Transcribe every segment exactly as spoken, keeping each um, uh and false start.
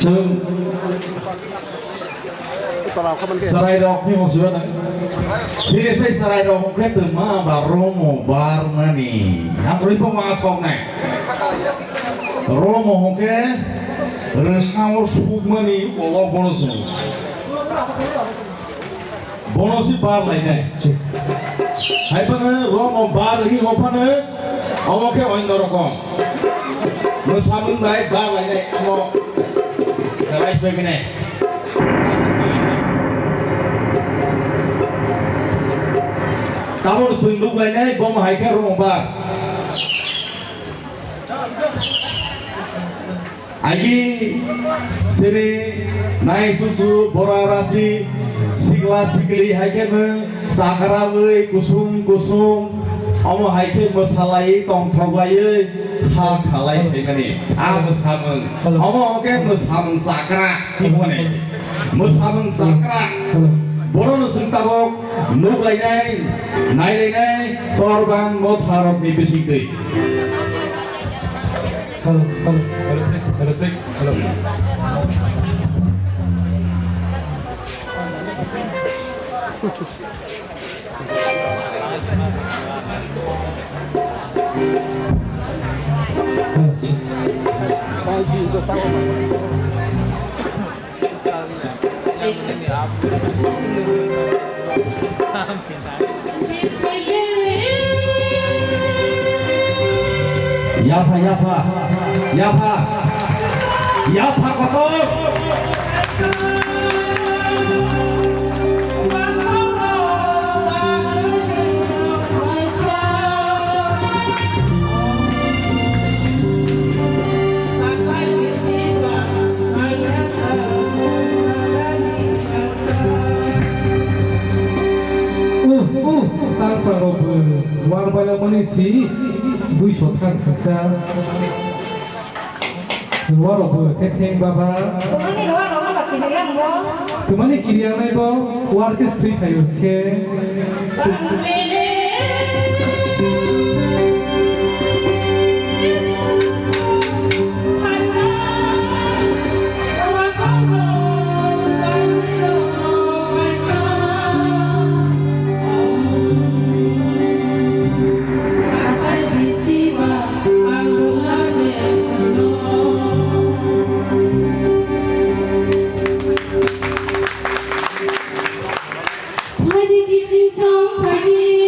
Chwng chwrairok ni hwnsiyo nang. Sini sai chwrairok hwnkhe twma ba romo barmani. Ang kwrwi bo ma sok nai. Romo hwnkhe rwsao sukmani ulo bono chwng. Bono si bar lainai. Hai phano romo bar hi ho phano omo khe oino rokom. Mwsamung bai bar lainai omo rais bai binai. Tabuk chwng nuk lainai bomo hai khe romo bar. Agi sini nai susu bora rasi sikla sikli hai khe no chakra wi kusum kusum omo hai khe mwsalai tongthok laiwi ha khalai phaimani a mwsamung omo hwnkhe mwsamung chakra hwnwi mwsamung chakra borokno chwng tabuk nuk lainai nai lainai torbang motharokni bising twi. Hello, hello, hello, check, hello, check, hello. Hello, check. Yapha, yapha, yapha, yapha kotor. Uh, uh, salsa rok bo war baila mani si duiso thang saksa. Ruwa rok bo thek theng baba. Tumani ruwa rok no kiri yang bo. Tumani kiri yang nai bo war ke sui thayo khe. Phaidi kiching chong phaidi.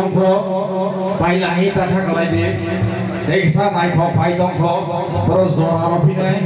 Tongkho, pai lahi ta kha kalai di. Eksa naithok pai tongkho, boro jora rw phinai.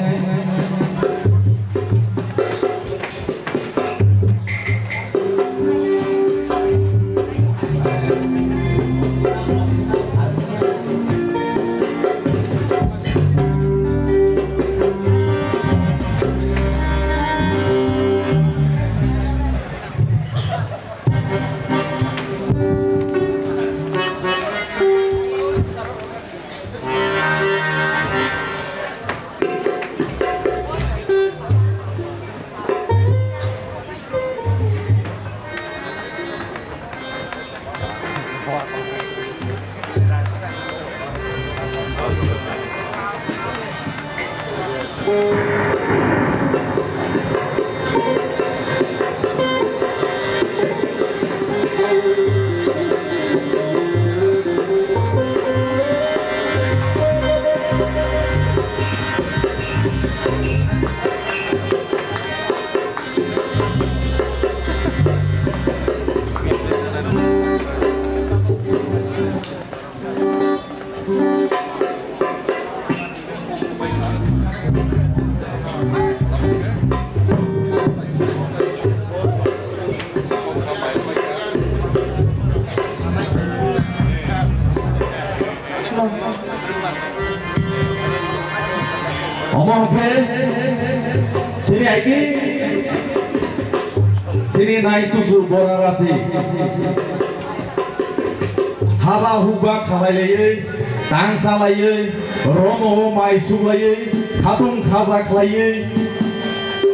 Omo hwnkhe chini aiki, chini nai chuchu bora rasi. Haba hukba khalai laiwi, tang salaiwi, romo o mai suklaiwi, khatung khaja khlaiwi,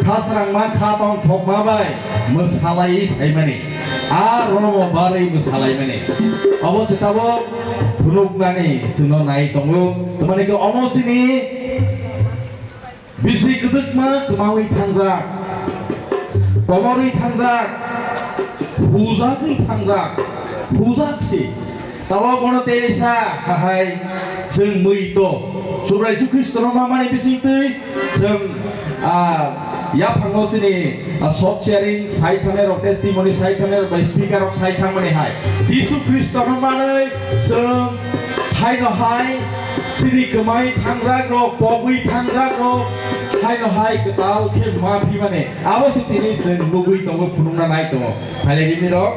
khasrangma khatong thokma bai mwsalaiwi phaimani. A romo barwi mwsalaimani. Obo se tabuk phunuknani chwngno nai tongo. Tamani khe omo chini bisi kwdwkma kwmawi thangjak, komorwi thangjak, hujagwi thangjak, hujak se. Tabuk bono teisa hahai chwng mui to. Subrai Jisu Khristono mamani bisingtwi chwng, ah, yaphangno chini, ah, sok sharing sai thangnairok, testimony sai thangnairok bai speaker rok sai thangmani hai. Jisu Khristono manwi chwng haino hai chini kwmai thangjak rok, pogwi thangjak rok, haino hai kwtal khe ma phimani. Abo se tini chwng nugwi tongo, phunukna nai tongo. Phailai di nirok.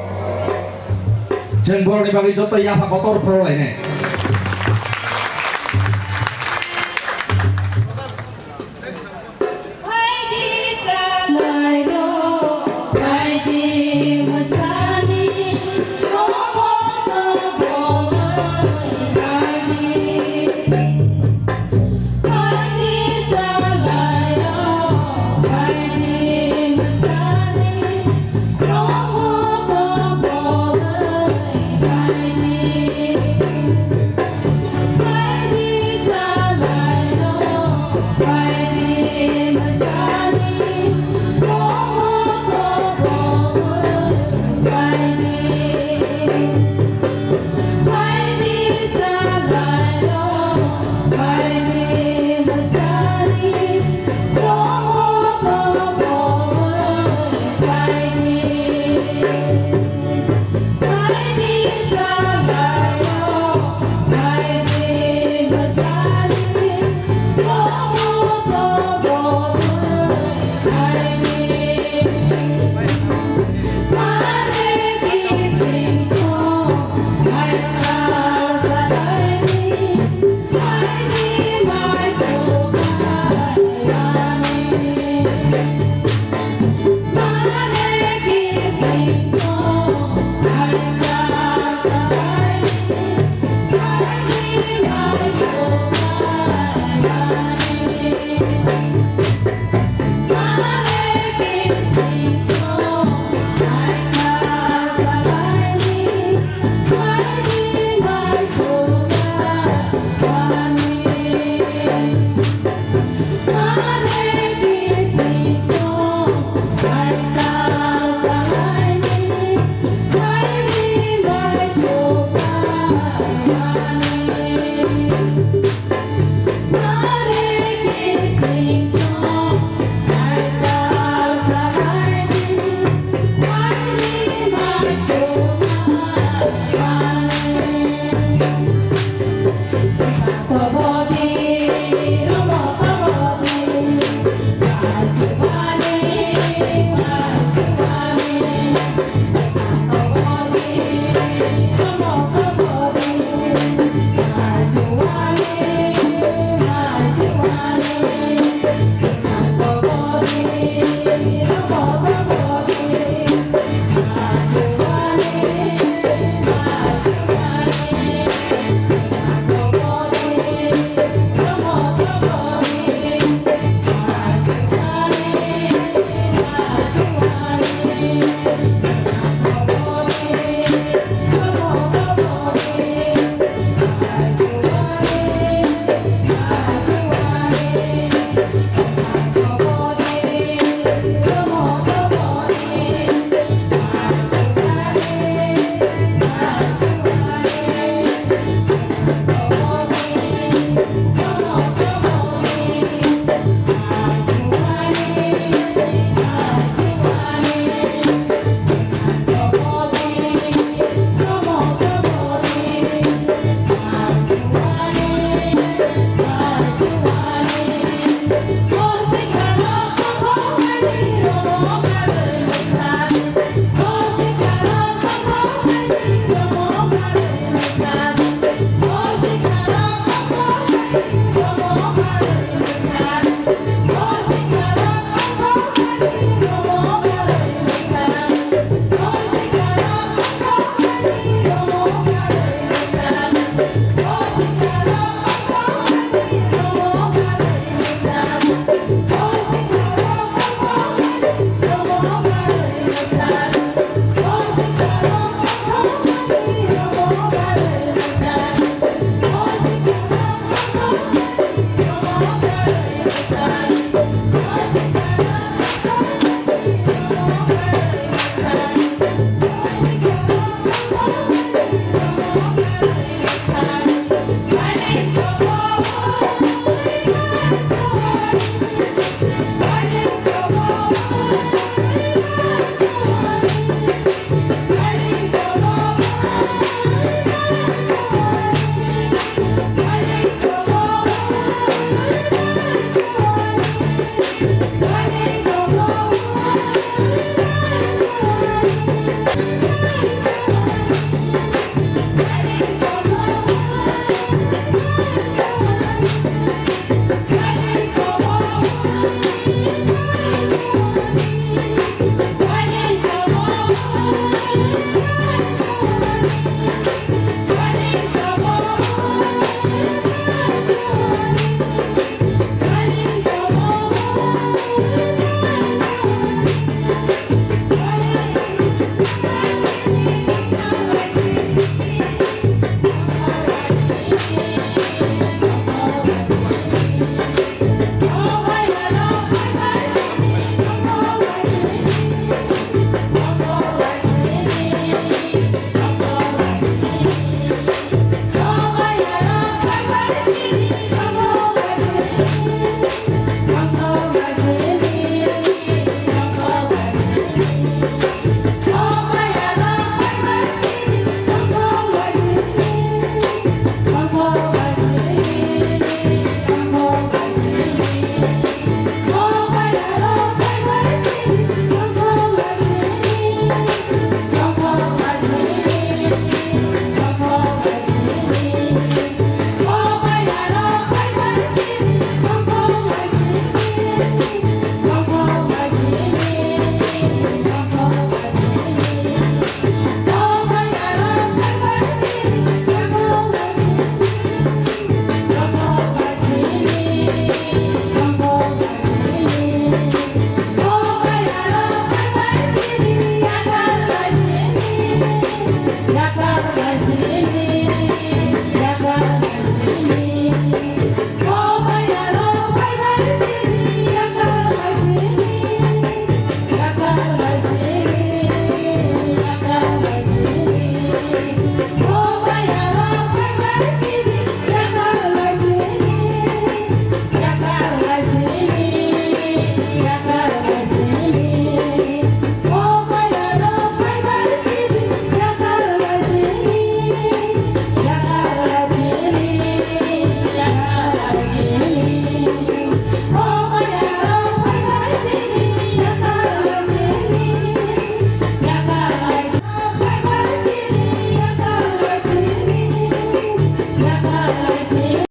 Chwng borokni bagwi joto yapha kotor khoro lainai.